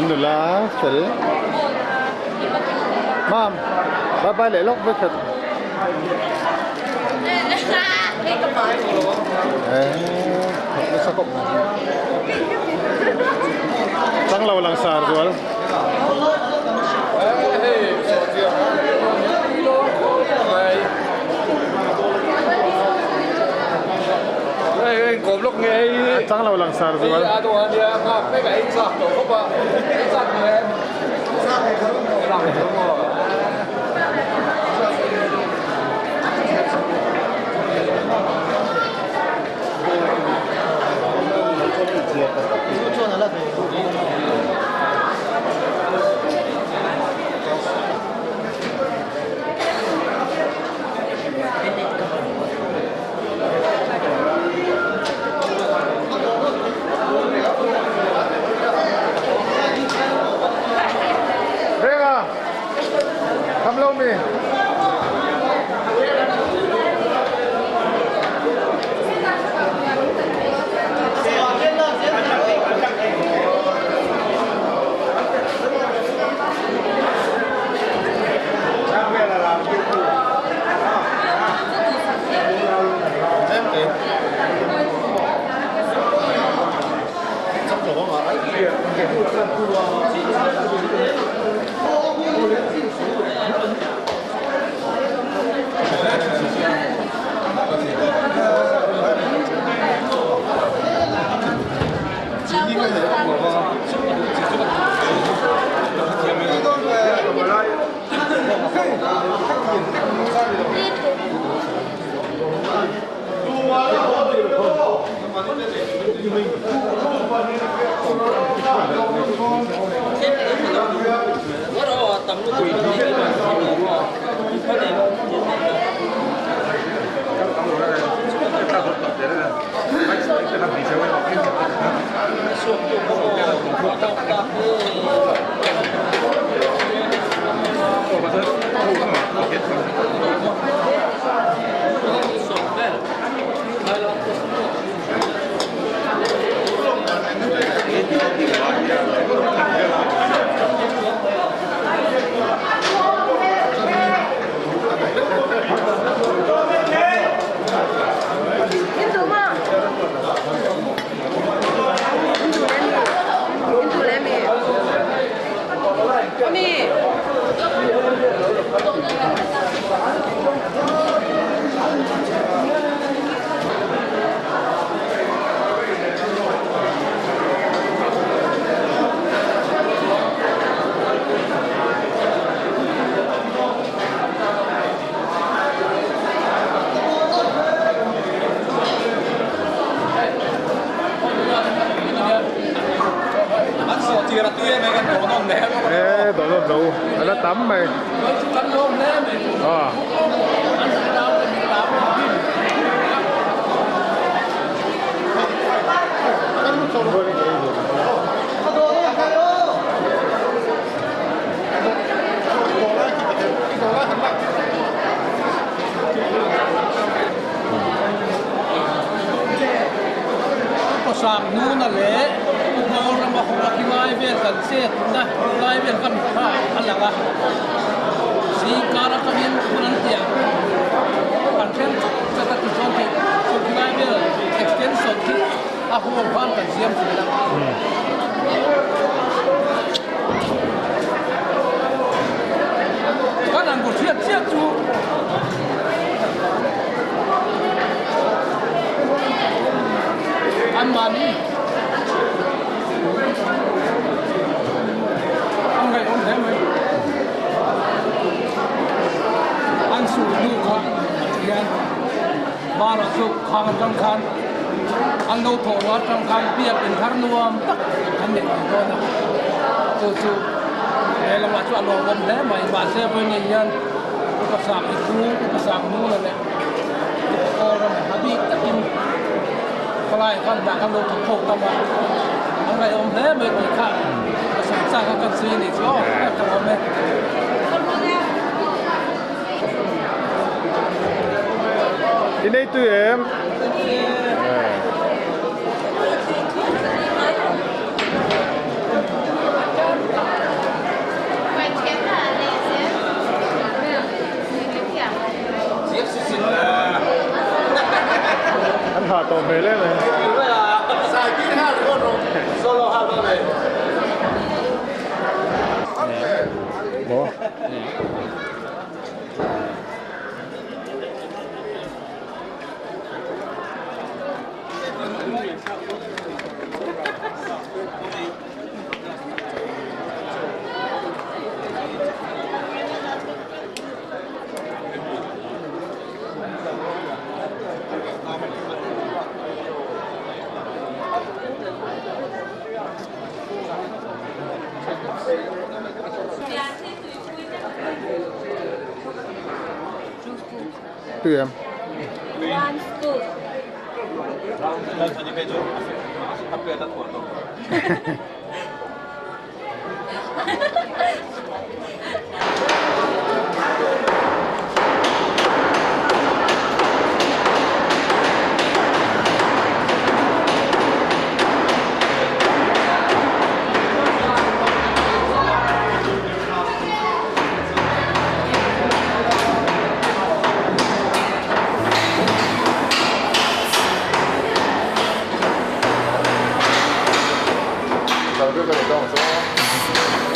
Nula fel Mam bye bye leh lawk vek khat Nasa kawp Chang lo lang sa. Chang lo langsar zual. Renga, kham lo mi. E dawh nawn lo a la tam mai a. Sangnuna leh Pu Ngawlrama ho a khi lai vel kan chet na lai vel kan hra a lang a, zingkar atangin hun an tiang kan then chawt chawt a tichuan thei chu khi lai vel extension khi a huam khan kan siam thin a. Kan angur chhiat chiah chu. An mahni an ngaihawm hle mai. An suh hnu kha hian barah chu khang atang khan an lo thawh ruah atang khan biak inthar nuam tak an neih thei dawn a. Chu chu he lamah chu a lawmawm hle mai. Mahse vawiin hian upa sak i pu, upa sak nula leh upa kawl ram hma bik takin khawlai khan hnah khan lo thawk khawk tam a, an ngaihawm hle mai tih kha ka sawi chak a kan sawi a nih chu aw ka lawm e. I nei tui em? An hah tawh hmel em em. Maw? Tui em? One scoop. Dang deuh ka nei dawn ang chu.